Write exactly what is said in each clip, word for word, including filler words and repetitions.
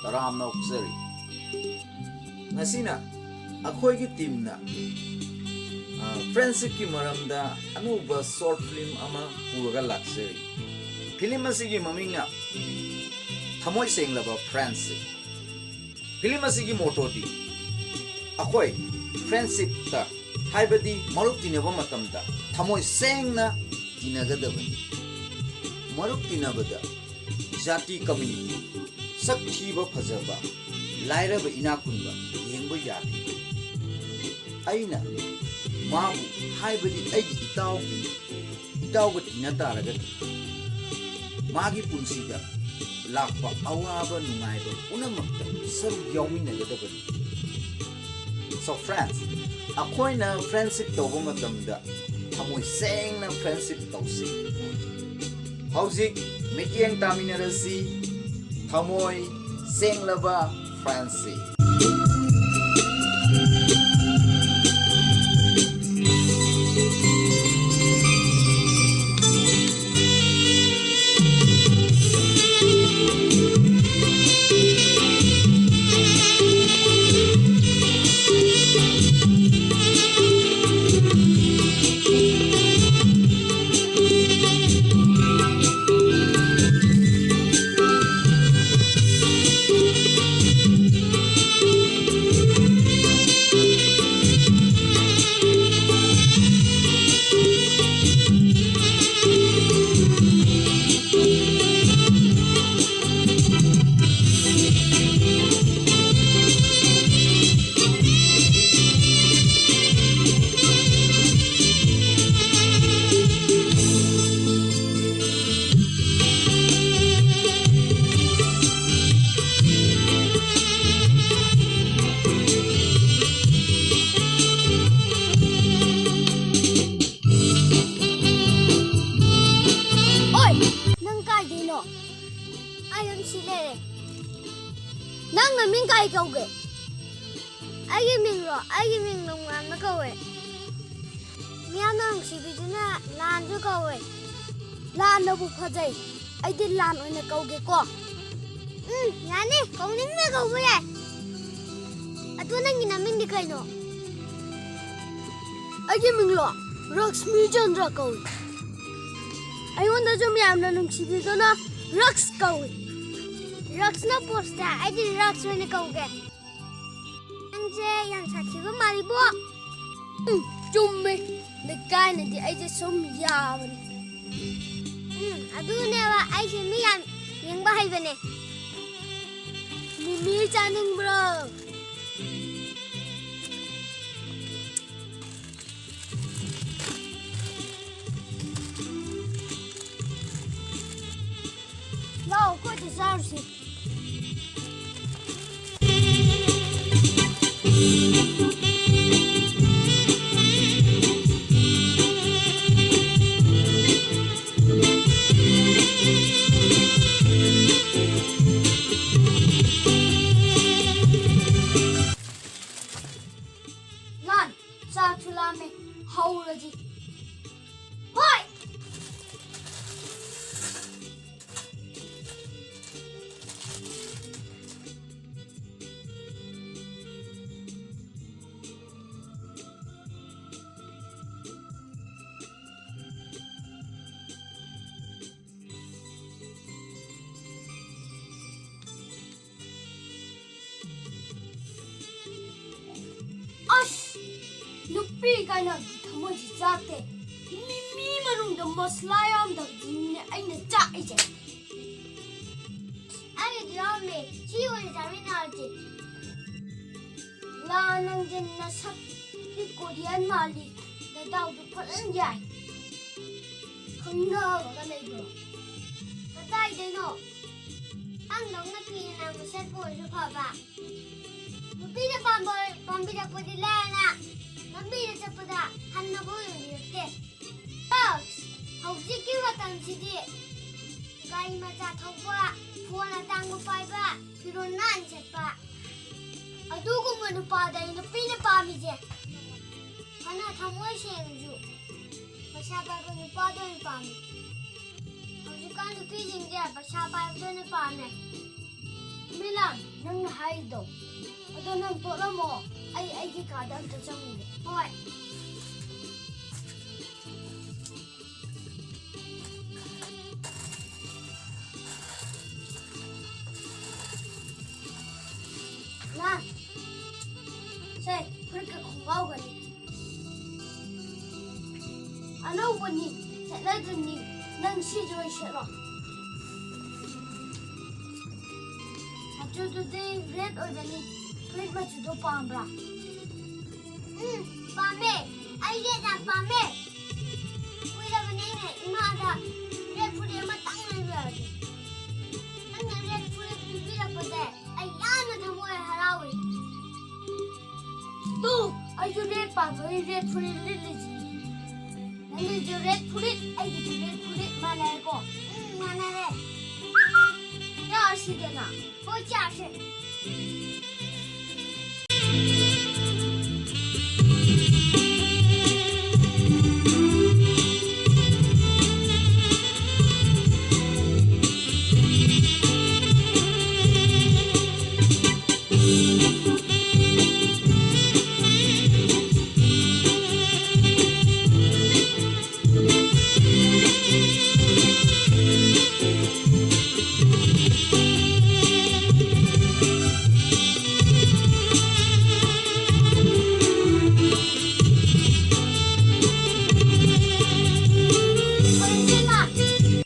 ꯇꯔꯥꯝꯅ ꯑꯣꯛꯆꯔꯤ꯫ ꯉꯁꯤꯅ ꯑꯩꯈꯣꯏꯒꯤ ꯇꯤꯝꯅ, ꯑ, ꯐ꯭ꯔꯦꯟꯁꯤꯞꯀꯤ ꯃꯔꯝꯗ ꯑꯅꯧꯕ ꯁꯣꯔꯠ ꯐꯤꯂꯝ ꯑꯃ ꯄꯨꯔꯒ ꯂꯥꯛꯆꯔꯤ꯫ ꯐꯤꯂꯝ ꯑꯁꯤꯒꯤ ꯃꯃꯤꯡꯅ ꯊꯃꯣꯏ ꯁꯦꯡꯂꯕ ꯐ꯭ꯔꯦꯟꯁꯤꯞ꯫ ꯐꯤꯂꯝ ꯑꯁꯤꯒꯤ ꯃꯣꯇꯣꯗꯤ ꯑꯩꯈꯣꯏ ꯐ꯭ꯔꯦꯟꯁꯤꯞꯇ, ꯍꯥꯏꯕꯗꯤ ꯃꯔꯨꯞ ꯇꯤꯟꯅꯕ ꯃꯇꯝꯗ ꯊꯃꯣꯏ ꯁꯦꯡꯅ ꯇꯤꯟꯅꯒꯗꯕꯅꯤ꯫ ꯃꯔꯨꯞ ꯇꯤꯟꯅꯕꯗ ꯖꯥꯇꯤ, ꯀꯝꯃ꯭ꯌꯨꯅꯤꯇꯤ, ꯁꯛ ꯊꯤꯕ ꯐꯖꯕ, ꯂꯥꯏꯔꯕ ꯏꯅꯥꯛ ꯈꯨꯟꯕ ꯌꯦꯡꯕ ꯌꯥꯗꯦ꯫ ꯑꯩꯅ ꯃꯥꯕꯨ, ꯍꯥꯏꯕꯗꯤ ꯑꯩꯒꯤ ꯏꯇꯥꯎꯒꯤ, ꯏꯇꯥꯎꯒ ꯇꯤꯟꯅ ꯇꯥꯔꯒꯗꯤ ꯃꯥꯒꯤ ꯄꯨꯟꯁꯤꯗ ꯂꯥꯛꯄ ꯑꯋꯥꯕ ꯅꯨꯡꯉꯥꯏꯕ ꯄꯨꯝꯅꯃꯛꯇ ꯁꯔꯨꯛ ꯌꯥꯎꯃꯤꯟꯅꯒꯗꯕꯅꯤ꯫ So friends, ꯑꯩꯈꯣꯏꯅ ꯐ꯭ꯔꯦꯟꯁꯤꯞ ꯇꯧꯕ ꯃꯇꯝꯗ ꯊꯃꯣꯏ ꯁꯦꯡꯅ ꯐ꯭ꯔꯦꯟꯁꯤꯞ ꯇꯧꯁꯤ꯫ ꯍꯧꯖꯤꯛ ꯃꯤꯠꯌꯦꯡ ꯇꯥꯃꯤꯟꯅꯔꯁꯤ, ꯊꯃꯣꯏ ꯁꯦꯡꯂꯕ ꯐ꯭ꯔꯦꯟꯁꯤꯞ꯫ ꯑꯣꯏ! ꯅꯪ ꯀꯥꯏꯗꯩꯅꯣ? ꯑꯩ ꯑꯗꯨꯝ ꯁꯤ ꯂꯩꯔꯦ꯫ ꯅꯪ ꯅꯃꯤꯡ ꯀꯥꯏ ꯀꯧꯒꯦ? ꯑꯩꯒꯤ ꯃꯤꯡꯔꯣ? ꯑꯩꯒꯤ ꯃꯤꯡ ꯅꯣꯡꯉꯥꯟꯕ ꯀꯧꯋꯦ꯫ ꯃꯤꯌꯥꯝꯅ ꯅꯨꯡꯁꯤꯕꯤꯗꯨꯅ ꯂꯥꯟꯁꯨ ꯀꯧꯋꯦ꯫ ꯂꯥꯟꯅꯕꯨ ꯐꯖꯩ꯫ ꯑꯩꯗꯤ ꯂꯥꯟ ꯑꯣꯏꯅ ꯀꯧꯒꯦꯀꯣ꯫ ꯎꯝ, ꯌꯥꯅꯤ, ꯀꯧꯅꯤꯡꯕ ꯀꯧꯕ ꯌꯥꯏ꯫ ꯑꯗꯨ ꯅꯪꯒꯤ ꯅꯃꯤꯡꯗꯤ ꯀꯩꯅꯣ? ꯑꯩꯒꯤ ꯃꯤꯡꯂꯣ? ꯂꯛꯁꯃꯤ ꯆꯟꯗ꯭ꯔ ꯀꯧꯏ꯫ ꯑꯩꯉꯣꯟꯗꯁꯨ ꯃꯌꯥꯝꯅ ꯅꯨꯡꯁꯤꯕꯤꯗꯨꯅ ꯔꯛꯁ ꯀꯧꯏ꯫ ꯔꯛꯁꯅ ꯄꯣꯁꯇ, ꯑꯩꯗꯤ ꯔꯛꯁ ꯑꯣꯏꯅ ꯀꯧꯒꯦ꯫ ꯅꯪꯁꯦ ꯌꯥꯝ ꯁꯥꯊꯤꯕ ꯃꯥꯜꯂꯤꯕꯣ꯫ ꯎꯝ, ꯆꯨꯝꯃꯦ꯫ ꯂꯩꯀꯥꯏꯅꯗꯤ ꯑꯩꯁꯦ ꯁꯨꯝ ꯌꯥꯕꯅꯤ꯫ ꯎꯝ, ꯑꯗꯨꯅꯦꯕ, ꯑꯩꯁꯦ ꯃꯤ ꯌꯥꯝ ꯌꯦꯡꯕ ꯍꯩꯕꯅꯦ꯫ ꯃꯤꯃꯤ ꯆꯥꯅꯤꯡꯕ꯭ꯔꯣ? ꯂꯥꯛꯑꯣ, ꯑꯩꯈꯣꯏꯗ ꯆꯥꯔꯨꯁꯤ꯫ ꯂꯥꯟ, ꯆꯥꯛꯁꯨ ꯂꯥꯝꯃꯦ, ꯍꯧꯔꯁꯤ꯫ ꯍꯣꯏ! ꯑꯁ! ꯅꯨꯄꯤ ꯀꯥꯏꯅꯕꯗꯤ ꯊꯃꯣꯏꯁꯤ ꯆꯥꯛꯇꯦ꯫ ꯃꯤꯃꯤ ꯃꯅꯨꯡꯗ ꯃꯁꯂꯥ ꯌꯥꯎꯔꯝꯗꯕꯁꯤꯅꯦ ꯑꯩꯅ ꯆꯥꯛꯏꯁꯦ꯫ ꯑꯩꯒꯤꯗꯤ ꯌꯥꯎꯔꯝꯃꯦ꯫ ꯁꯤ ꯑꯣꯏꯅ ꯆꯥꯃꯤꯟꯅꯔꯁꯦ꯫ ꯂꯥ, ꯅꯪꯁꯦ ꯅꯁꯛꯇꯤ ꯀꯣꯔꯤꯌꯟ ꯃꯥꯜꯂꯤ꯫ ꯅꯗꯥꯎꯗꯨ ꯐꯖꯅ ꯌꯥꯏ꯫ ꯈꯪꯅꯕꯒ ꯂꯩꯕ꯭ꯔꯣ? ꯀꯗꯥꯏꯗꯩꯅꯣ? ꯅꯪꯗꯧꯅ ꯐꯤꯅ ꯅꯥꯝꯃ ꯁꯦꯠꯄ ꯑꯣꯏꯔꯁꯨ ꯐꯕ꯫ ꯅꯨꯄꯤꯅ ꯄꯥꯝꯕ-, ꯄꯥꯝꯕꯤꯔꯛꯄꯗꯤ ꯂꯥꯏꯔꯅ, ꯂꯝꯕꯤꯗ ꯆꯠꯄꯗ ꯍꯟꯅꯐꯥꯎ ꯌꯦꯡꯕꯤꯔꯛꯇꯦ꯫ ꯑꯁ, ꯍꯧꯖꯤꯛꯀꯤ ꯃꯇꯝꯁꯤꯗꯤ ꯒꯥꯔꯤ ꯃꯆꯥ ꯊꯧꯕ, ꯐꯣꯟ ꯑꯇꯥꯡꯕ ꯄꯥꯏꯕ, ꯐꯤꯔꯣꯜ ꯅꯥꯟꯅ ꯁꯦꯠꯄ, ꯑꯗꯨꯒꯨꯝꯕ ꯅꯨꯄꯥꯗꯅꯤ ꯅꯨꯄꯤꯅ ꯄꯥꯝꯃꯤꯁꯦ꯫ ꯐꯅ ꯊꯃꯣꯏ ꯁꯦꯡꯉꯁꯨ ꯄꯩꯁꯥ ꯄꯥꯏꯕ ꯅꯨꯄꯥꯗ ꯑꯣꯏꯅ ꯄꯥꯝꯃꯤ꯫ ꯍꯧꯖꯤꯛꯀꯥꯟ ꯅꯨꯄꯤꯁꯤꯡꯁꯦ ꯄꯩꯁꯥ ꯄꯥꯏꯕꯗ ꯑꯣꯏꯅ ꯄꯥꯝꯃꯦ꯫ ꯅꯪꯅ ꯍꯥꯏꯔꯤꯗꯣ꯫ ꯑꯗꯣ ꯅꯪ ꯇꯣꯠꯂꯝꯃꯣ, ꯑꯩ ꯑꯩꯒꯤ ꯀꯥꯗ ꯑꯝꯇ ꯆꯪꯉꯨꯒꯦ꯫ ꯍꯣꯏ꯫ ꯃꯥ, ꯁꯦ, ꯐꯨꯔꯤꯠꯀ ꯈꯣꯡꯒ꯭ꯔꯥꯎꯒꯅꯤ꯫ ꯑꯅꯧꯕꯅꯤ, ꯁꯦꯠꯅꯗ꯭ꯔꯤꯕꯅꯤ꯫ ꯅꯪ ꯁꯤꯁꯨ ꯑꯣꯏ ꯁꯦꯠꯂꯣ꯫ ꯃꯆꯨꯗꯨꯗꯤ ꯔꯦꯗ ꯑꯣꯏꯕꯅꯤ꯫ ꯐꯨꯔꯤꯠ ꯃꯆꯨꯗꯣ ꯄꯥꯝꯕ꯭ꯔꯥ? ꯎꯝ, ꯄꯥꯝꯃꯦ꯫ ꯑꯩ ꯔꯦꯗ ꯌꯥꯝ ꯄꯥꯝꯃꯦ꯫ ꯀꯨꯏꯔꯕꯅꯦ ꯑꯩꯅ ꯏꯃꯥꯗ ꯔꯦꯗ ꯐꯨꯔꯤꯠ ꯑꯃꯇꯪ ꯂꯩꯕꯤꯌꯨ ꯍꯥꯏꯕꯁꯦ꯫ ꯅꯪꯅ ꯔꯦꯗ ꯐꯨꯔꯤꯠ ꯄꯤꯕꯤꯔꯛꯄꯁꯦ ꯑꯩ ꯌꯥꯝꯅ ꯊꯃꯣꯏ ꯍꯔꯥꯎꯏ꯫ ꯇꯨ, ꯑꯩꯁꯨ ꯔꯦꯗ ꯄꯥꯝꯕꯒꯤ ꯔꯦꯗ ꯐꯨꯔꯤꯠ ꯂꯤꯠꯂꯤꯁꯤꯅꯤ꯫ ꯅꯪꯒꯤꯁꯨ ꯔꯦꯗ ꯐꯨꯔꯤꯠ, ꯑꯩꯒꯤꯁꯨ ꯔꯦꯗ ꯐꯨꯔꯤꯠ ꯃꯥꯟꯅꯔꯦꯀꯣ? ꯎꯝ, ꯃꯥꯟꯅꯔꯦ꯫ ꯆꯥꯔꯁꯤꯗꯅ꯫ ꯍꯣꯏ, ꯆꯥꯔꯁꯦ꯫ ꯍꯣꯏ, ꯏꯆꯦꯃ,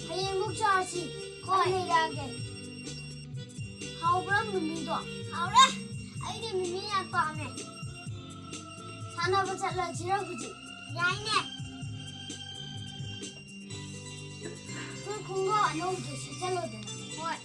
ꯍꯌꯦꯡꯃꯨꯛ ꯆꯥꯔꯁꯤ꯫ ꯍꯣꯏ꯫ ꯑꯩ ꯂꯩꯔꯛꯑꯒꯦ꯫ ꯍꯥꯎꯕ꯭ꯔꯥ ꯃꯤꯃꯤꯗꯣ? ꯍꯥꯎꯔꯦ꯫ ꯑꯩꯗꯤ ꯃꯤꯃꯤ ꯌꯥꯝ ꯄꯥꯝꯃꯦ꯫ ꯁꯥꯟꯅꯕ ꯆꯠꯂꯁꯤꯔ ꯍꯧꯖꯤꯛ? ꯌꯥꯏꯅꯦ꯫ ꯐꯨꯔꯤꯠ ꯈꯣꯡꯒ꯭ꯔꯥꯎ ꯑꯅꯧꯕꯗꯣ ꯁꯦꯠꯆꯜꯂꯣꯗꯅ꯫ ꯍꯣꯏ꯫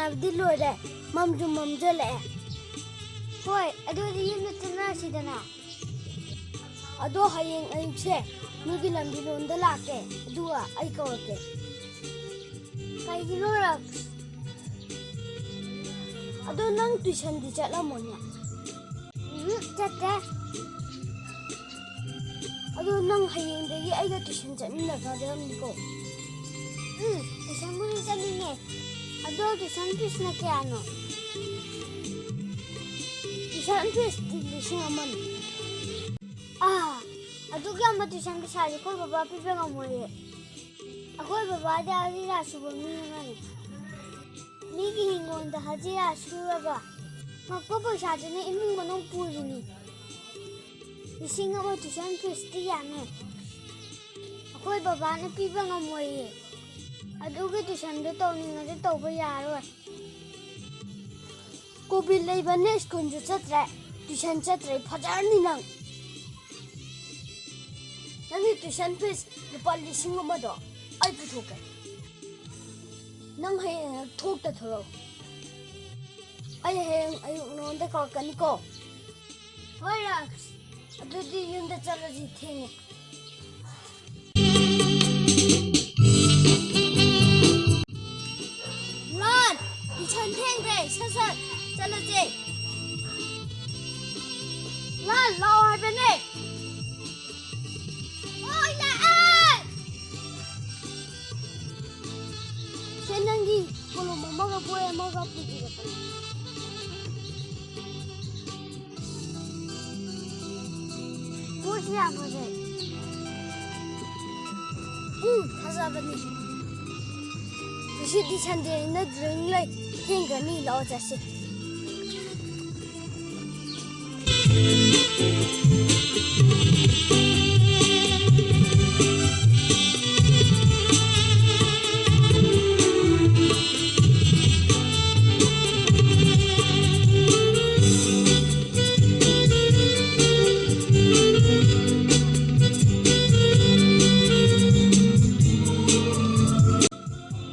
ꯁꯥꯟꯅꯕꯗꯤ ꯂꯣꯏꯔꯦ, ꯃꯝꯁꯨ ꯃꯝꯁꯤꯜꯂꯛꯑꯦ꯫ ꯍꯣꯏ, ꯑꯗꯨꯗꯤ ꯌꯨꯝꯗ ꯆꯠꯅꯔꯁꯤꯗꯅ꯫ ꯑꯗꯣ ꯍꯌꯦꯡ ꯑꯌꯨꯛꯁꯦ ꯅꯣꯏꯒꯤ ꯂꯝꯕꯤꯔꯣꯝꯗ ꯂꯥꯛꯀꯦ, ꯑꯗꯨꯒ ꯑꯩ ꯀꯧꯔꯛꯀꯦ꯫ ꯀꯩꯒꯤꯅꯣ, ꯔꯛꯁ? ꯑꯗꯣ ꯅꯪ ꯇꯨꯏꯁꯟꯗꯤ ꯆꯠꯂꯝꯃꯣꯏꯅꯦ? ꯎꯝ, ꯆꯠꯇꯦ꯫ ꯑꯗꯣ ꯅꯪ ꯍꯌꯦꯡꯗꯒꯤ ꯑꯩꯒ ꯇꯨꯏꯁꯟ ꯆꯠꯃꯤꯟꯅꯒꯗꯕꯅꯤꯀꯣ? ꯎꯝ, ꯇꯨꯏꯁꯟꯕꯨꯗꯤ ꯆꯠꯅꯤꯡꯉꯦ꯫ ꯑꯗꯣ ꯇꯨꯏꯁꯟ ꯐꯤꯁꯅ ꯀꯌꯥꯅꯣ? ꯇꯨꯏꯁꯟ ꯐꯤꯁꯇꯤ ꯂꯤꯁꯤꯡ ꯑꯃꯅꯤ꯫ ꯑꯥ, ꯑꯗꯨꯛ ꯌꯥꯝꯕ ꯇꯨꯏꯁꯟ ꯄꯩꯁꯥꯗꯤ ꯑꯩꯈꯣꯏ ꯕꯕꯥ ꯄꯤꯕ ꯉꯝꯃꯣꯏꯌꯦ꯫ ꯑꯩꯈꯣꯏ ꯕꯕꯥꯗꯤ ꯍꯖꯤꯔꯥ ꯁꯨꯕ ꯃꯤ ꯑꯃꯅꯤ꯫ ꯃꯤꯒꯤ ꯍꯤꯡꯒꯣꯜꯗ ꯍꯖꯤꯔꯥ ꯁꯨꯔꯒ ꯐꯪꯉꯛꯄ ꯄꯩꯁꯥꯗꯨꯅ ꯏꯃꯨꯡ ꯃꯅꯨꯡ ꯄꯨꯔꯤꯅꯤ꯫ ꯂꯤꯁꯤꯡ ꯑꯃ ꯇꯨꯏꯁꯟ ꯐꯤꯁꯇꯤ ꯌꯥꯝꯃꯦ꯫ ꯑꯩꯈꯣꯏ ꯕꯕꯥꯅ ꯄꯤꯕ ꯉꯝꯃꯣꯏꯌꯦ꯫ ꯑꯗꯨꯒꯤ ꯇꯨꯏꯁꯟꯗꯣ ꯇꯧꯅꯤꯡꯉꯁꯨ ꯇꯧꯕ ꯌꯥꯔꯣꯏ꯫ ꯀꯣꯚꯤꯗ ꯂꯩꯕꯅꯦ, ꯁ꯭ꯀꯨꯜꯁꯨ ꯆꯠꯇ꯭ꯔꯦ, ꯇꯨꯏꯁꯟ ꯆꯠꯇ꯭ꯔꯦ, ꯐꯖꯔꯅꯤ ꯅꯪ꯫ ꯅꯪꯒꯤ ꯇꯨꯏꯁꯟ ꯐꯤꯁ ꯂꯨꯄꯥ ꯂꯤꯁꯤꯡ ꯑꯃꯗꯣ ꯑꯩ ꯄꯨꯊꯣꯛꯀꯦ꯫ ꯅꯪ ꯍꯌꯦꯡ ꯊꯣꯛꯇ ꯊꯣꯛꯂꯛꯑꯣ꯫ ꯑꯩ ꯍꯌꯦꯡ ꯑꯌꯨꯛ ꯅꯉꯣꯟꯗ ꯀꯧꯔꯛꯀꯅꯤꯀꯣ꯫ ꯍꯣꯏ, ꯔꯛꯁ꯫ ꯑꯗꯨꯗꯤ ꯌꯨꯝꯗ ꯆꯠꯂꯁꯤ, ꯊꯦꯡꯉꯦ꯫ ꯂꯥꯟ, ꯇꯨꯏꯁꯟ ꯊꯦꯡꯈ꯭ꯔꯦ, ꯁꯠ ꯁꯠ ꯆꯠꯂꯁꯦ꯫ ꯂꯥꯟ, ꯂꯥꯛꯑꯣ ꯍꯥꯏꯕꯅꯦ꯫ ꯍꯣꯏ, ꯂꯥꯛꯑꯦ꯫ ꯁꯦ, ꯅꯪꯒꯤ ꯀꯣꯂꯣꯝ ꯑꯃꯒ ꯕꯣꯏ ꯑꯃꯒ ꯄꯨꯕꯤꯔꯛꯄꯅꯦ꯫ ꯄꯣꯠꯁꯤ ꯌꯥꯝ ꯐꯖꯩ꯫ ꯎꯝ, ꯐꯖꯕꯅꯤ꯫ ꯉꯁꯤꯗꯤ ꯁꯟꯗꯦꯅꯤꯅ ꯗ꯭ꯔꯣꯌꯤꯡ ꯂꯩ꯫ ꯊꯦꯡꯈ꯭ꯔꯅꯤ, ꯂꯥꯛꯑꯣ ꯆꯠꯁꯤ꯫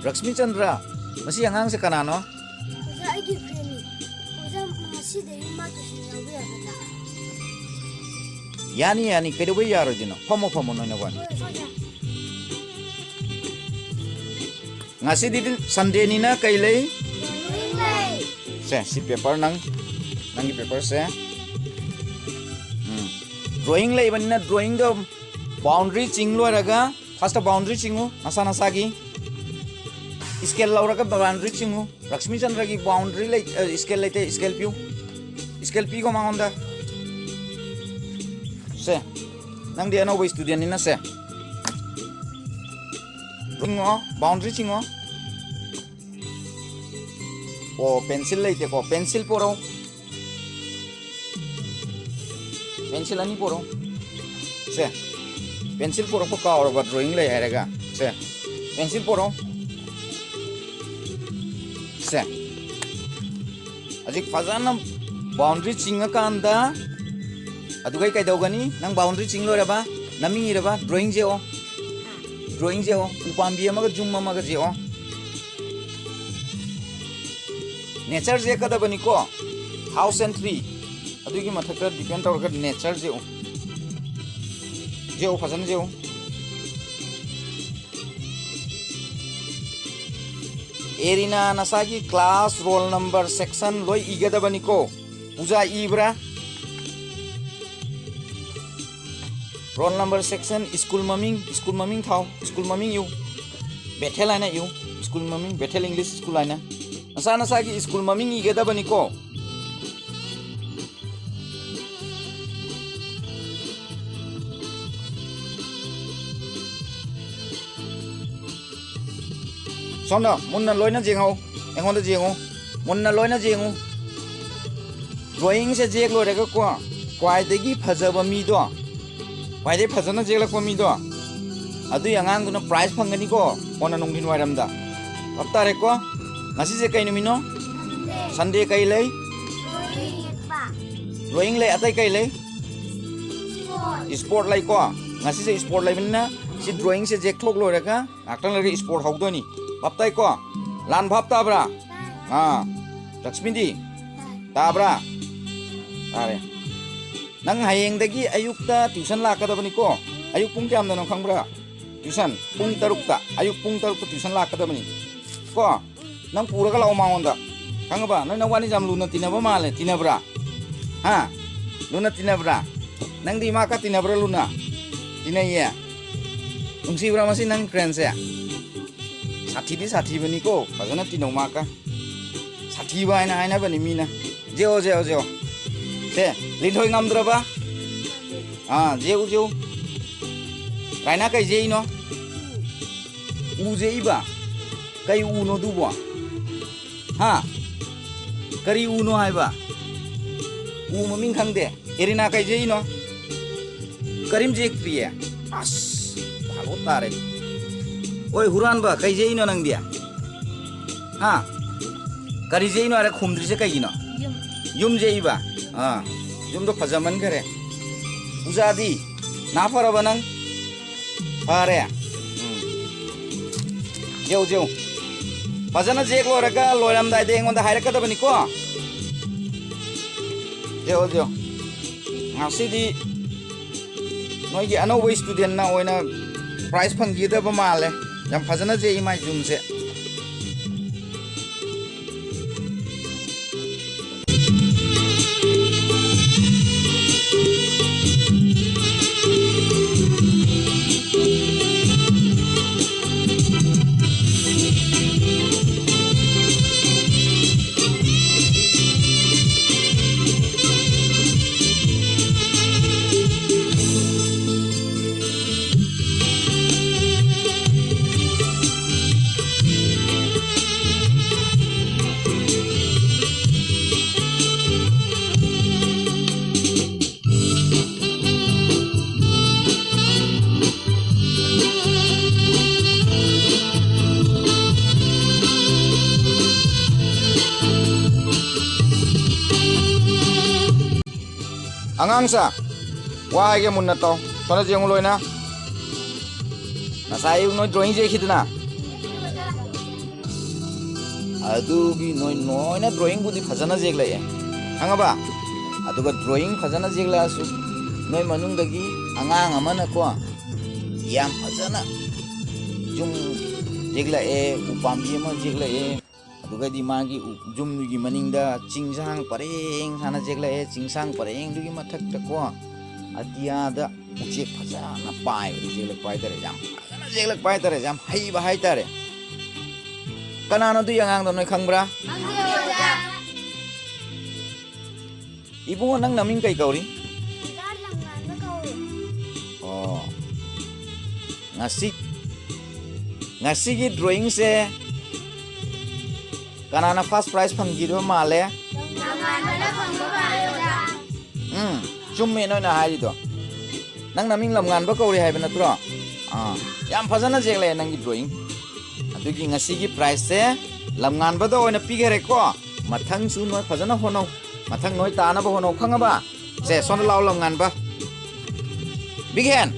ꯔꯛꯁꯃꯤ ꯆꯟꯗ꯭ꯔ, ꯃꯁꯤ ꯑꯉꯥꯡꯁꯦ ꯀꯅꯥꯅꯣ? ꯏꯕ꯭ꯔꯦꯅꯤ, ꯑꯣꯖꯥ, ꯉꯁꯤꯗꯒꯤ ꯃꯥ ꯇꯨꯏꯁꯟ ꯌꯥꯎꯕ ꯌꯥꯒꯗ꯭ꯔꯥ? ꯌꯥꯅꯤ, ꯌꯥꯅꯤ, ꯀꯩꯗꯧꯕꯩ ꯌꯥꯔꯣꯏꯗꯣꯏꯅꯣ? ꯐꯝꯃꯣ, ꯐꯝꯃꯣ, ꯅꯣꯏꯅ ꯋꯥꯅꯤ꯫ ꯍꯣꯏ, ꯑꯣꯖꯥ꯫ ꯉꯁꯤꯗꯤ ꯁꯟꯗꯦꯅꯤꯅ ꯀꯩ ꯂꯩ? ꯗ꯭ꯔꯣꯌꯤꯡ ꯂꯩ꯫ ꯁꯦ, ꯁꯤ ꯄꯦꯄꯔ ꯅꯪ, ꯅꯪꯒꯤ ꯄꯦꯄꯔꯁꯦ꯫ ꯎꯝ꯫ ꯗ꯭ꯔꯣꯌꯤꯡ ꯂꯩꯕꯅꯤꯅ ꯗ꯭ꯔꯣꯌꯤꯡꯗꯣ ꯕꯥꯎꯟꯗ꯭ꯔꯤ ꯆꯤꯡ ꯂꯣꯏꯔꯒ, ꯐꯥꯔꯁꯇ ꯕꯥꯎꯟꯗ꯭ꯔꯤ ꯆꯤꯡꯉꯨ, ꯅꯁꯥ ꯅꯁꯥꯒꯤ꯫ ꯁ꯭ꯀꯦꯜ ꯂꯧꯔꯒ ꯕꯥꯎꯟꯗ꯭ꯔꯤ ꯆꯤꯡꯉꯨ꯫ ꯂꯛꯁꯃꯤ ꯆꯟꯗ꯭ꯔꯒꯤ ꯕꯥꯎꯟꯗ꯭ꯔꯤ ꯂꯩ, ꯑ, ꯁ꯭ꯀꯦꯜ ꯂꯩꯇꯦ, ꯁ꯭ꯀꯦꯜ ꯄꯤꯌꯨ꯫ ꯁ꯭ꯀꯦꯜ ꯄꯤꯈꯣ ꯃꯉꯣꯟꯗ꯫ ꯁꯦ, ꯅꯪꯗꯤ ꯑꯅꯧꯕ ꯁ꯭ꯇꯨꯗꯦꯟꯅꯤꯅ ꯁꯦ꯫ ꯆꯤꯡꯉꯣ, ꯕꯥꯎꯟꯗ꯭ꯔꯤ ꯆꯤꯡꯉꯣ꯫ ꯑꯣ, ꯄꯦꯟꯁꯤꯜ ꯂꯩꯇꯦꯀꯣ, ꯄꯦꯟꯁꯤꯜ ꯄꯣꯔꯛꯎ꯫ ꯄꯦꯟꯁꯤꯜ ꯑꯅꯤ ꯄꯣꯔꯛꯎ꯫ ꯁꯦ, ꯄꯦꯟꯁꯤꯜ ꯄꯣꯔꯛꯄ ꯀꯥꯎꯔꯕ, ꯗ꯭ꯔꯣꯌꯤꯡ ꯂꯩ ꯍꯥꯏꯔꯒ? ꯁꯦ, ꯄꯦꯟꯁꯤꯜ ꯄꯣꯔꯛꯎ꯫ ꯁꯦ, ꯍꯧꯖꯤꯛ ꯐꯖꯅ ꯕꯥꯎꯟꯗ꯭ꯔꯤ ꯆꯤꯡꯉꯀꯥꯟꯗ, ꯑꯗꯨꯒꯩ ꯀꯩꯗꯧꯒꯅꯤ? ꯅꯪ ꯕꯥꯎꯟꯗ꯭ꯔꯤ ꯆꯤꯡ ꯂꯣꯏꯔꯕ? ꯅꯃꯤꯡ ꯏꯔꯕ? ꯗ꯭ꯔꯣꯌꯤꯡ ꯌꯦꯛꯑꯣ꯫ ꯗ꯭ꯔꯣꯌꯤꯡ ꯌꯦꯛꯑꯣ꯫ ꯎꯄꯥꯝꯕꯤ ꯑꯃꯒ ꯌꯨꯝ ꯑꯃꯒ ꯌꯦꯛꯑꯣ꯫ ꯅꯦꯆꯔ ꯌꯦꯛꯀꯗꯕꯅꯤꯀꯣ꯫ House and tree꯫ ꯑꯗꯨꯒꯤ ꯃꯊꯛꯇ ꯗꯤꯄꯦꯟ ꯇꯧꯔꯒ ꯅꯦꯆꯔ ꯌꯦꯛꯎ꯫ ꯌꯦꯛꯎ, ꯐꯖꯅ ꯌꯦꯛꯎ꯫ ꯑꯦꯔꯤꯅꯥ, ꯅꯁꯥꯒꯤ class, roll number, section ꯂꯣꯏ ꯏꯒꯗꯕꯅꯤꯀꯣ꯫ ꯄꯨꯖꯥ ꯏꯕ꯭ꯔꯥ? Roll number, section, ꯁ꯭ꯀꯨꯜ ꯃꯃꯤꯡ, ꯁ꯭ꯀꯨꯜ ꯃꯃꯤꯡ ꯊꯥꯎ, ꯁ꯭ꯀꯨꯜ ꯃꯃꯤꯡ ꯏꯌꯨ꯫ ꯕꯦꯊꯦꯜ ꯍꯥꯏꯅ ꯏꯌꯨ, ꯁ꯭ꯀꯨꯜ ꯃꯃꯤꯡ, ꯕꯦꯊꯦꯜ ꯏꯪꯂꯤꯁ ꯁ꯭ꯀꯨꯜ ꯍꯥꯏꯅ꯫ ꯅꯁꯥ ꯅꯁꯥꯒꯤ ꯁ꯭ꯀꯨꯜ ꯃꯃꯤꯡ ꯏꯒꯗꯕꯅꯤꯀꯣ꯫ ꯁꯣꯝꯗ ꯃꯨꯟꯅ ꯂꯣꯏꯅ ꯌꯦꯡꯍꯧ, ꯑꯩꯉꯣꯟꯗ ꯌꯦꯡꯉꯨ, ꯃꯨꯟꯅ ꯂꯣꯏꯅ ꯌꯦꯡꯉꯨ꯫ ꯗ꯭ꯔꯣꯌꯤꯡꯁꯦ ꯌꯦꯛ ꯂꯣꯏꯔꯒꯀꯣ, ꯈ꯭ꯋꯥꯏꯗꯒꯤ ꯐꯖꯕ ꯃꯤꯗꯣ, ꯈ꯭ꯋꯥꯏꯗꯒꯤ ꯐꯖꯅ ꯌꯦꯛꯂꯛꯄ ꯃꯤꯗꯣ, ꯑꯗꯨꯒꯤ ꯑꯉꯥꯡꯗꯨꯅ prize ꯐꯪꯒꯅꯤꯀꯣ, ꯀꯣꯟꯅ ꯅꯨꯡꯊꯤꯟ ꯋꯥꯏꯔꯝꯗ꯫ ꯚꯥꯞ ꯇꯥꯔꯦꯀꯣ? ꯉꯁꯤꯁꯦ ꯀꯩ ꯅꯨꯃꯤꯠꯅꯣ? ꯁꯟꯗꯦ꯫ ꯁꯟꯗꯦ ꯀꯩ ꯂꯩ? ꯗ꯭ꯔꯣꯌꯤꯡ ꯌꯦꯛꯄ꯫ ꯗ꯭ꯔꯣꯌꯤꯡ ꯂꯩ, ꯑꯇꯩ ꯀꯩ ꯂꯩ? ꯁ꯭ꯄꯣꯔꯠ꯫ ꯁ꯭ꯄꯣꯔꯠ ꯂꯩꯀꯣ? ꯉꯁꯤꯁꯦ ꯁ꯭ꯄꯣꯔꯠ ꯂꯩꯕꯅꯤꯅ ꯁꯤ ꯗ꯭ꯔꯣꯌꯤꯡꯁꯦ ꯌꯦꯛꯊꯣꯛ ꯂꯣꯏꯔꯒ ꯉꯥꯛꯇꯪ ꯂꯩꯔꯒ ꯁ꯭ꯄꯣꯔꯠ ꯍꯧꯗꯣꯏꯅꯤ꯫ ꯚꯥꯞ ꯇꯥꯏꯀꯣ? ꯂꯥꯟ ꯚꯥꯞ ꯇꯥꯕ꯭ꯔꯥ? ꯑꯥ꯫ ꯂꯛꯁꯃꯤꯗꯤ? ꯇꯥꯕ꯭ꯔꯥ? ꯇꯥꯔꯦ. ꯅꯪ ꯍꯌꯦꯡꯗꯒꯤ ꯑꯌꯨꯛꯇ tuition ꯂꯥꯛꯀꯗꯕꯅꯤꯀꯣ. ꯑꯌꯨꯛ ꯄꯨꯡ ꯀꯌꯥꯝꯗꯅꯣ ꯈꯪꯕ꯭ꯔꯥ? Tuition ꯄꯨꯡ ꯇꯔꯨꯛꯇ, ꯑꯌꯨꯛ ꯄꯨꯡ ꯇꯔꯨꯛꯇ tuition ꯂꯥꯛꯀꯗꯕꯅꯤ ꯀꯣ. ꯅꯪ ꯄꯨꯔꯒ ꯂꯥꯛꯑꯣ ꯃꯉꯣꯟꯗ. ꯈꯪꯉꯕ? ꯅꯣꯏ ꯅꯋꯥꯅꯤꯁꯦ ꯌꯥꯝ ꯂꯨꯅ ꯇꯤꯟꯅꯕ ꯃꯥꯜꯂꯦ. ꯇꯤꯟꯅꯕ꯭ꯔꯥ? ꯍꯥ? ꯂꯨꯅ ꯇꯤꯟꯅꯕ꯭ꯔꯥ? ꯅꯪꯗꯤ ꯃꯥꯒ ꯇꯤꯟꯅꯕ꯭ꯔꯥ ꯂꯨꯅ? ꯇꯤꯟꯅꯩꯌꯦ. ꯅꯨꯡꯁꯤꯕ꯭ꯔꯥ ꯃꯁꯤ ꯅꯪ friendꯁꯦ? ꯁꯥꯊꯤꯗꯤ ꯁꯥꯊꯤꯕꯅꯤꯀꯣ. ꯐꯖꯅ ꯇꯤꯟꯅꯧ ꯃꯥꯒ. ꯁꯥꯊꯤꯕ ꯍꯥꯏꯅ ꯍꯥꯏꯅꯕꯅꯤ ꯃꯤꯅ. ꯖꯦꯑꯣ, ꯖꯦꯑꯣ, ꯖꯦꯑꯣ. ꯁꯦ, ꯂꯤꯟꯊꯣꯏ ꯉꯝꯗ꯭ꯔꯕ? ꯑꯥ, ꯖꯦꯎ, ꯖꯦꯎ. ꯔꯥꯏꯅꯥ ꯀꯩ ꯖꯦꯛꯏꯅꯣ? ꯎ ꯖꯦꯛꯏꯕ? ꯀꯩ ꯎꯅꯣ ꯑꯗꯨꯕꯣ? ꯍꯥ? ꯀꯔꯤ ꯎꯅꯣ ꯍꯥꯏꯕ? ꯎ ꯃꯃꯤꯡ ꯈꯪꯗꯦ. ꯑꯦꯔꯤꯅꯥ ꯀꯩ ꯖꯦꯛꯏꯅꯣ? ꯀꯔꯤꯝ ꯖꯦꯛꯇ꯭ꯔꯤꯌꯦ. ꯑꯁ, ꯐꯥꯂꯣ ꯇꯥꯔꯦ. ꯑꯣꯏ, ꯍꯨꯔꯥꯟꯕ, ꯀꯩ ꯖꯦꯛꯏꯅꯣ ꯅꯪꯗꯤ? ꯍꯥ? ꯀꯔꯤ ꯖꯦꯛꯏꯅꯣ ꯍꯥꯏꯔ ꯈꯨꯝꯗ꯭ꯔꯤꯁꯦ ꯀꯩꯒꯤꯅꯣ? ꯌꯨꯝ꯫ ꯌꯨꯝ ꯖꯦꯛꯏꯕ? ꯑꯥ, ꯌꯨꯝꯗꯣ ꯐꯖꯃꯟꯈꯔꯦ. ꯄꯨꯖꯥꯗꯤ, ꯅꯥ ꯐꯔꯕ ꯅꯪ? ꯐꯔꯦ? ꯎꯝ. ꯖꯦꯛꯎ, ꯖꯦꯛꯎ. ꯐꯖꯅ ꯖꯦꯛ ꯂꯣꯏꯔꯒ ꯂꯣꯏꯔꯝꯗꯥꯏꯗ ꯑꯩꯉꯣꯟꯗ ꯍꯥꯏꯔꯛꯀꯗꯕꯅꯤꯀꯣ. ꯖꯦꯛꯎ, ꯖꯦꯛꯎ. ꯉꯁꯤꯗꯤ ꯅꯣꯏꯒꯤ ꯑꯅꯧꯕ studentꯅ ꯑꯣꯏꯅ prize ꯐꯪꯈꯤꯒꯗꯕ ꯃꯥꯜꯂꯦ. ꯌꯥꯝ ꯐꯖꯅ ꯖꯦꯛꯏ ꯃꯥꯏ ꯌꯨꯝꯁꯦ. ꯑꯉꯥꯡꯁꯦ, ꯋꯥ ꯍꯥꯏꯒꯦ ꯃꯨꯟꯅ ꯇꯥꯎ꯫ ꯁꯣꯝꯗ ꯌꯦꯡꯉꯨ ꯂꯣꯏꯅ꯫ ꯉꯁꯥꯏ ꯑꯌꯨꯛ ꯅꯣꯏ drawing ꯌꯦꯛꯈꯤꯗꯅ? ꯑꯗꯨꯒꯤ ꯅꯣꯏ ꯂꯣꯏꯅ drawingꯕꯨꯗꯤ ꯐꯖꯅ ꯌꯦꯛꯂꯛꯑꯦ, ꯈꯪꯉꯕ? ꯑꯗꯨꯒ drawing ꯐꯖꯅ ꯌꯦꯛꯂꯛꯑꯁꯨ, ꯅꯣꯏ ꯃꯅꯨꯡꯗꯒꯤ ꯑꯉꯥꯡ ꯑꯃꯅꯀꯣ, ꯌꯥꯝ ꯐꯖꯅ ꯌꯨꯝ ꯌꯦꯛꯂꯛꯑꯦ, ꯎꯄꯥꯝꯕꯤ ꯑꯃ ꯌꯦꯛꯂꯛꯑꯦ, ꯑꯗꯨꯒꯗꯤ ꯃꯥꯒꯤ ꯎ-, ꯌꯨꯝꯗꯨꯒꯤ ꯃꯅꯤꯡꯗ ꯆꯤꯡꯁꯥꯡ ꯄꯔꯦꯡ ꯁꯥꯅ ꯌꯦꯛꯂꯛꯑꯦ, ꯆꯤꯡꯁꯥꯡ ꯄꯔꯦꯡꯗꯨꯒꯤ ꯃꯊꯛꯇꯀꯣ, ꯑꯇꯤꯌꯥꯗ ꯎꯆꯦꯛ ꯐꯖꯅ ꯄꯥꯏꯕꯗꯨ ꯌꯦꯛꯂꯛꯄ ꯍꯥꯏꯇꯥꯔꯦ, ꯌꯥꯝ ꯐꯖꯅ ꯌꯦꯛꯂꯛꯄ ꯍꯥꯏꯇꯥꯔꯦ, ꯌꯥꯝ ꯍꯩꯕ ꯍꯥꯏꯇꯥꯔꯦ꯫ ꯀꯅꯥꯅꯣ ꯑꯗꯨꯒꯤ ꯑꯉꯥꯡꯗꯣ, ꯅꯣꯏ ꯈꯪꯕ꯭ꯔꯥ? ꯈꯪꯗꯦ, ꯑꯣꯖꯥ꯫ ꯏꯕꯨꯡꯉꯣ, ꯅꯪ ꯅꯃꯤꯡ ꯀꯩ ꯀꯧꯔꯤ? ꯑꯣꯖꯥ, ꯂꯝꯉꯥꯟꯕ ꯀꯧꯏ꯫ ꯑꯣ꯫ ꯉꯁꯤ, ꯉꯁꯤꯒꯤ drawingꯁꯦ ꯀꯅꯥꯅ first prize ꯐꯪꯈꯤꯗꯣꯏ ꯃꯥꯜꯂꯦ? ꯂꯝꯉꯥꯟꯕꯅ ꯐꯪꯕ ꯃꯥꯜꯂꯦ, ꯑꯣꯖꯥ꯫ ꯎꯝ, ꯆꯨꯝꯃꯦ ꯅꯣꯏꯅ ꯍꯥꯏꯔꯤꯗꯣ꯫ ꯅꯪ ꯅꯃꯤꯡ ꯂꯝꯉꯥꯟꯕ ꯀꯧꯔꯤ ꯍꯥꯏꯕ ꯅꯠꯇ꯭ꯔꯣ? ꯑꯥ, ꯌꯥꯝ ꯐꯖꯅ ꯌꯦꯛꯂꯛꯑꯦ ꯅꯪꯒꯤ drawing꯫ ꯑꯗꯨꯒꯤ ꯉꯁꯤꯒꯤ prizeꯁꯦ ꯂꯝꯉꯥꯟꯕꯗ ꯑꯣꯏꯅ ꯄꯤꯈꯔꯦꯀꯣ꯫ ꯃꯊꯪꯁꯨ ꯅꯣꯏ ꯐꯖꯅ ꯍꯣꯠꯅꯧ꯫ ꯃꯊꯪ ꯅꯣꯏ ꯇꯥꯅꯕ ꯍꯣꯠꯅꯧ, ꯈꯪꯉꯕ? ꯁꯦ, ꯁꯣꯝꯗ ꯂꯥꯛꯑꯣ, ꯂꯝꯉꯥꯟꯕ꯫ Big hand꯫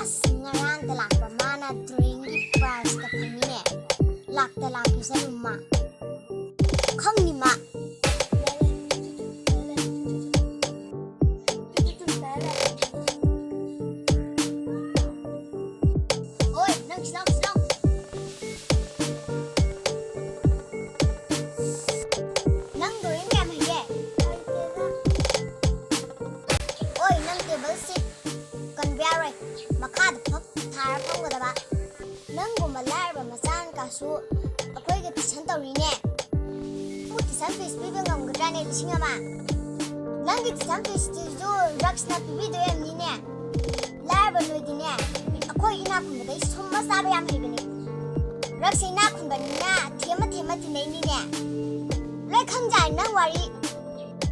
ꯑꯁ, ꯉꯔꯥꯡꯗ ꯂꯥꯛꯄ ꯃꯥꯅ drawingꯒꯤ prizeꯀ ꯐꯪꯉꯤꯅꯦ꯫ ꯂꯥꯛꯇ ꯂꯥꯛꯈꯤꯁꯅꯨ ꯃꯥ꯫ ꯈꯪꯅꯤ ꯃꯥ꯫ ꯑꯣꯏ, ꯅꯪ ꯁꯤꯗ ꯂꯥꯎ, ꯁꯤꯗ ꯂꯥꯎ꯫ ꯅꯪ drawing ꯌꯥꯝ ꯍꯩꯌꯦ꯫ ꯑꯣꯏ, ꯅꯪ table seat ꯀꯟꯕ ꯌꯥꯔꯣꯏ꯫ ꯃꯈꯥꯗ ꯐꯛ ꯊꯥꯔ ꯐꯝꯒꯗꯕ꯫ ꯅꯪꯒꯨꯝꯕ ꯂꯥꯏꯔꯕ ꯃꯆꯥꯅ ꯀꯥꯁꯨ ꯑꯩꯈꯣꯏꯒ tuition ꯇꯧꯔꯤꯅꯦ꯫ ꯅꯪꯕꯨ tuition fees ꯄꯤꯕ ꯉꯝꯒꯗ꯭ꯔꯥꯅꯦ, ꯂꯤꯁꯤꯡ ꯑꯃ? ꯅꯪꯒꯤ tuition feesꯇꯨꯁꯨ drugsꯅ ꯄꯤꯕꯤꯗꯣꯏ ꯑꯣꯏꯔꯝꯅꯤꯅꯦ꯫ ꯂꯥꯏꯔꯕ ꯅꯣꯏꯗꯤꯅꯦ, ꯑꯩꯈꯣꯏ ꯏꯅꯥꯛ ꯈꯨꯟꯕꯗꯩ ꯁꯨꯝꯕ ꯆꯥꯕ ꯌꯥꯝ ꯍꯩꯕꯅꯦ꯫ Drugsꯁꯦ ꯏꯅꯥꯛ ꯈꯨꯟꯕꯅꯤꯅ ꯊꯦꯝꯃ ꯊꯦꯝꯃ ꯇꯤꯟꯅꯩꯅꯤꯅꯦ꯫ ꯂꯣꯏ ꯈꯪꯖꯥꯏ ꯅꯪ ꯋꯥꯔꯤ꯫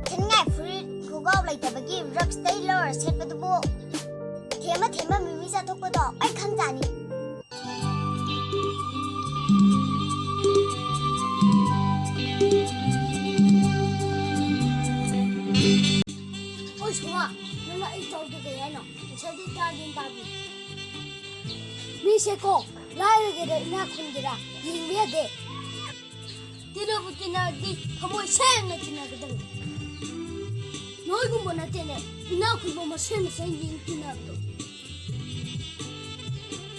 ꯊꯤꯟꯉꯥꯏ ꯐꯨꯔꯤꯠ ꯈꯣꯡꯒ꯭ꯔꯥꯎ ꯂꯩꯇꯕꯒꯤ drugsꯇꯩ ꯂꯧꯔ ꯁꯦꯠꯄꯗꯨꯕꯨ ꯊꯦꯝꯃ ꯊꯦꯝꯃ ꯃꯤꯃꯤ ꯆꯥꯊꯣꯛꯄꯗꯣ ꯑꯩ ꯈꯪꯖꯥꯅꯤ꯫ ꯁꯦꯀꯣ, ꯂꯥꯏꯔꯒꯦꯔꯥ ꯏꯅꯥꯛ ꯈꯨꯟꯒꯦꯔꯥ ꯌꯦꯡꯕ ꯌꯥꯗꯦ꯫ ꯇꯤꯟꯅꯕꯨ ꯇꯤꯟꯅꯔꯗꯤ ꯊꯃꯣꯏ ꯁꯦꯡꯅ ꯇꯤꯟꯅꯒꯗꯕꯅꯤ꯫ ꯅꯣꯏꯒꯨꯝꯕ ꯅꯠꯇꯦꯅꯦ, ꯏꯅꯥꯛ ꯈꯨꯟꯕ ꯃꯁꯦꯟ ꯃꯁꯦꯟ ꯌꯦꯡ ꯇꯤꯟꯅꯕꯗꯣ꯫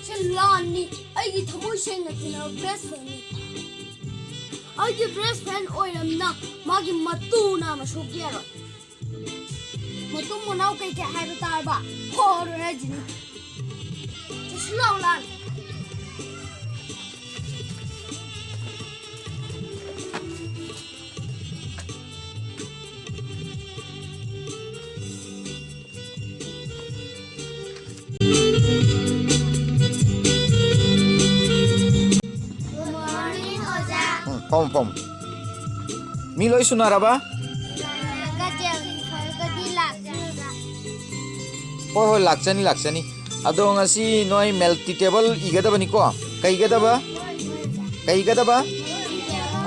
ꯁꯤ ꯂꯥꯟꯅꯤ, ꯑꯩꯒꯤ ꯊꯃꯣꯏ ꯁꯦꯡꯅ ꯇꯤꯟꯅꯕ ꯕꯦꯁ ꯐ꯭ꯔꯦꯟꯅꯤ꯫ ꯑꯩꯒꯤ ꯕꯦꯁ ꯐ꯭ꯔꯦꯟ ꯑꯣꯏꯔꯝꯅ ꯃꯥꯒꯤ ꯃꯇꯨ ꯅꯥꯝꯃ ꯁꯣꯛꯄ ꯌꯥꯔꯣꯏ꯫ ꯃꯇꯨꯡ ꯃꯅꯥꯎ ꯀꯩꯀꯩ ꯍꯥꯏꯕ ꯇꯥꯔꯕ? ꯍꯣꯔꯣꯏ ꯍꯥꯏꯁꯤꯅꯤ꯫ ꯆꯠꯁꯤ ꯂꯥꯎ ꯂꯥꯟ꯫ Good morning, ꯑꯣꯖꯥ꯫ ꯎꯝ, ꯐꯝꯃꯨ, ꯐꯝꯃꯨ꯫ ꯃꯤ ꯂꯣꯏ ꯁꯨꯅꯔꯕ? ꯁꯨꯅꯔꯒ ꯖꯦꯜ ꯁꯤꯟꯐꯔꯒꯗꯤ ꯂꯥꯛꯆꯔꯒ꯫ ꯍꯣꯏ, ꯍꯣꯏ, ꯂꯥꯛꯆꯅꯤ, ꯂꯥꯛꯆꯅꯤ꯫ ꯑꯗꯣ ꯉꯁꯤ ꯅꯣꯏ ꯃꯜꯇꯤ ꯇꯦꯕꯜ ꯏꯒꯗꯕꯅꯤꯀꯣ? ꯀꯩꯒꯗꯕ? ꯀꯩꯒꯗꯕ?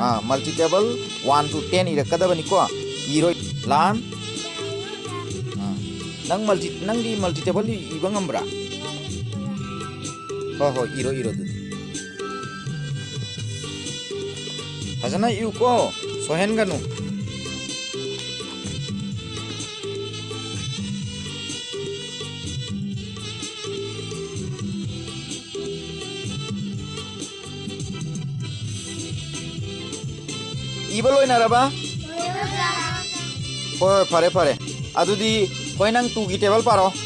ꯑꯥ, multi table one two ten ꯏꯔꯛꯀꯗꯕꯅꯤꯀꯣ? ꯏꯔꯣꯏ, ꯂꯥꯟ꯫ ꯑꯥ, ꯅꯪ ꯃꯜꯇꯤ, ꯅꯪꯗꯤ ꯃꯜꯇꯤ ꯇꯦꯕꯜ ꯏꯕ ꯉꯝꯕ꯭ꯔꯥ? ꯍꯣꯏ, ꯍꯣꯏ, ꯏꯔꯣ, ꯏꯔꯣ ꯑꯗꯨꯗꯤ꯫ ꯐꯖꯅ ꯏꯌꯨꯀꯣ, ꯁꯣꯏꯍꯟꯒꯅꯨ꯫ ꯏꯕ ꯂꯣꯏꯅꯔꯕ? ꯍꯣꯏ, ꯐꯔꯦ, ꯐꯔꯦ꯫ ꯑꯗꯨꯗꯤ ꯍꯣꯏ, ꯅꯪ ꯇꯨꯒꯤ ꯇꯦꯕꯜ ꯄꯥꯔꯣ꯫ Two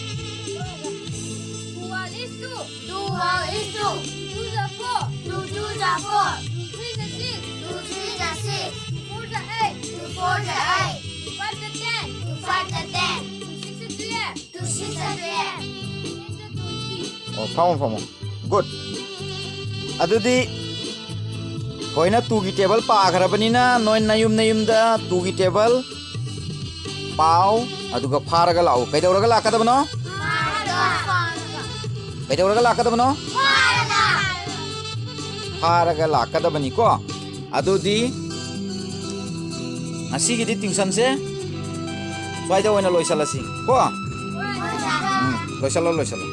one is two. Two one is two. Two the four. Two two the four. Two three the six. Two three the six. Two four the eight. Two four the eight. Two five the ten. Two five the ten. Two six the twelve. Two six the twelve. Two eight the twenty. ꯑꯣ, ꯐꯝꯃꯣ, ꯐꯝꯃꯣ꯫ Good. ꯑꯗꯨꯗꯤ ꯍꯣꯏꯅ ꯇꯨꯒꯤ table ꯄꯥꯈ꯭ꯔꯕꯅꯤꯅ ꯅꯣꯏ ꯅꯌꯨꯝ ꯅꯌꯨꯝꯗ ꯇꯨꯒꯤ table ꯄꯥꯎ, ꯑꯗꯨꯒ ꯐꯥꯔꯒ ꯂꯥꯛꯎ꯫ ꯀꯩꯗꯧꯔꯒ ꯂꯥꯛꯀꯗꯕꯅꯣ? ꯀꯩꯗꯧꯔꯒ ꯂꯥꯛꯀꯗꯕꯅꯣ? ꯐꯥꯔꯒ ꯂꯥꯛꯀꯗꯕꯅꯤꯀꯣ꯫ ꯑꯗꯨꯗꯤ ꯉꯁꯤꯒꯤꯗꯤ ꯇ꯭ꯌꯨꯁꯟꯁꯦ ꯁ꯭ꯋꯥꯏꯗ ꯑꯣꯏꯅ ꯂꯣꯏꯁꯤꯜꯂꯁꯤ ꯀꯣ꯫ ꯎꯝ, ꯂꯣꯏꯁꯤꯜꯂꯣ, ꯂꯣꯏꯁꯤꯜꯂꯣ꯫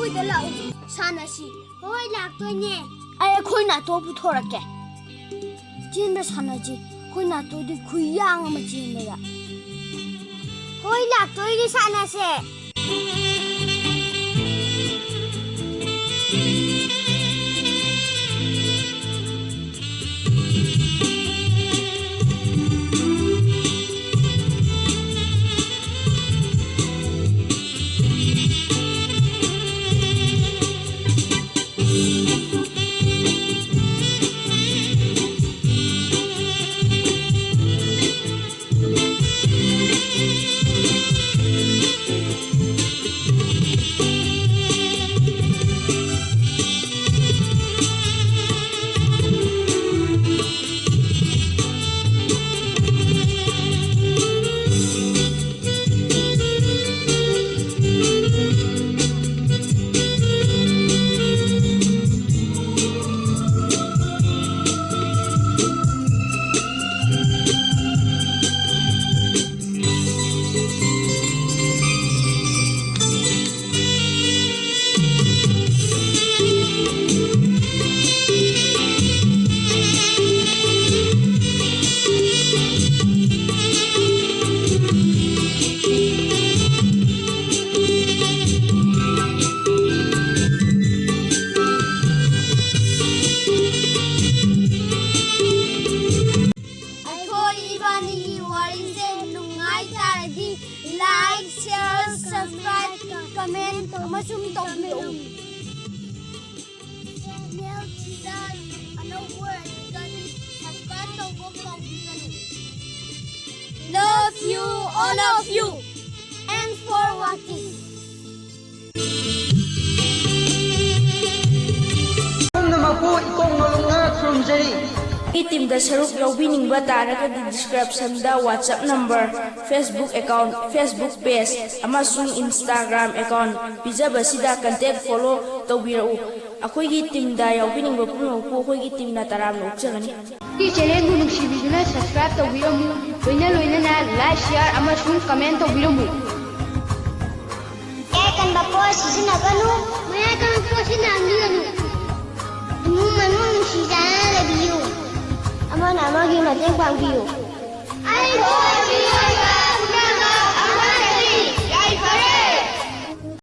ꯁꯤꯗ ꯂꯥꯛꯎ, ꯁꯥꯟꯅꯁꯤ꯫ ꯍꯣꯏ, ꯂꯥꯛꯇꯣꯏꯅꯦ꯫ ꯑꯩ ꯑꯩꯈꯣꯏ ꯅꯥꯇꯣ ꯄꯨꯊꯣꯔꯛꯀꯦ꯫ ꯆꯦꯟꯕ ꯁꯥꯟꯅꯁꯤ꯫ ꯑꯩꯈꯣꯏ ꯅꯥꯇꯣꯗꯤ ꯈꯨꯌꯥꯡ ꯑꯃ ꯆꯦꯟꯕꯗ꯫ ꯍꯣꯏ, ꯂꯥꯛꯇꯣꯏꯅꯦ, ꯁꯥꯟꯅꯁꯦ꯫ ꯑꯩꯈꯣꯏ ꯏꯕꯥꯅꯤꯒꯤ ꯋꯥꯔꯤꯁꯦ ꯅꯨꯡꯉꯥꯏ ꯇꯥꯔꯗꯤ like, share, subscribe, comment ꯑꯃꯁꯨꯡ ꯇꯧꯕꯤꯔꯛꯎ꯫ Channel ꯁꯤꯗ ꯑꯅꯧꯕ ꯑꯣꯏꯔꯒꯗꯤ subscribe ꯇꯧꯕ ꯀꯥꯎꯕꯤꯒꯅꯨ꯫ Love you, all of you. Thanks for watching. ꯄꯨꯝꯅꯃꯛꯄꯨ ꯏꯀꯣꯛ ꯅꯣꯂꯨꯛꯅ ꯈꯨꯔꯨꯝꯖꯔꯤ꯫ ꯑꯩꯒꯤ ꯇꯤꯝꯗ ꯁꯔꯨꯛ ꯌꯥꯎꯕꯤꯅꯤꯡꯕ ꯇꯥꯔꯒꯗꯤ description ꯗ WhatsApp number, Facebook account, Facebook page ꯑꯃꯁꯨꯡ Instagram account ꯄꯤꯖꯕꯁꯤꯗ contact follow ꯇꯧꯕꯤꯔꯛꯎ꯫ ꯑꯩꯈꯣꯏꯒꯤ ꯇꯤꯝꯗ ꯌꯥꯎꯕꯤꯅꯤꯡꯕ ꯄꯨꯝꯅꯃꯛꯄꯨ ꯑꯩꯈꯣꯏꯒꯤ ꯇꯤꯝꯅ ꯇꯔꯥꯝꯅ ꯑꯣꯛꯆꯒꯅꯤ꯫ ꯑꯩꯒꯤ ꯆꯦꯅꯦꯜꯕꯨ ꯅꯨꯡꯁꯤꯕꯤꯗꯨꯅ subscribe ꯇꯧꯕꯤꯔꯝꯃꯨ, ꯂꯣꯏꯅ ꯂꯣꯏꯅꯅ like, share ꯑꯃꯁꯨꯡ comment ꯇꯧꯕꯤꯔꯝꯃꯨ꯫ ꯀꯦ ꯀꯟꯕ ꯄꯣꯁ ꯁꯤꯖꯤꯟꯅꯒꯅꯨ꯫ ꯃꯌꯥꯏ ꯀꯥꯡꯛꯄ ꯁꯤꯟꯅꯍꯟꯕꯤꯒꯅꯨ꯫ ꯏꯃꯨꯡ ꯃꯅꯨꯡ ꯅꯨꯡꯁꯤ ꯆꯥꯟꯅꯅ ꯂꯩꯕꯤꯌꯨ꯫ ꯑꯃꯅ ꯑꯃꯒꯤ ꯃꯇꯦꯡ ꯄꯥꯡꯕꯤꯌꯨ꯫ ꯑꯩ ꯊꯣꯛꯑꯒꯦ꯫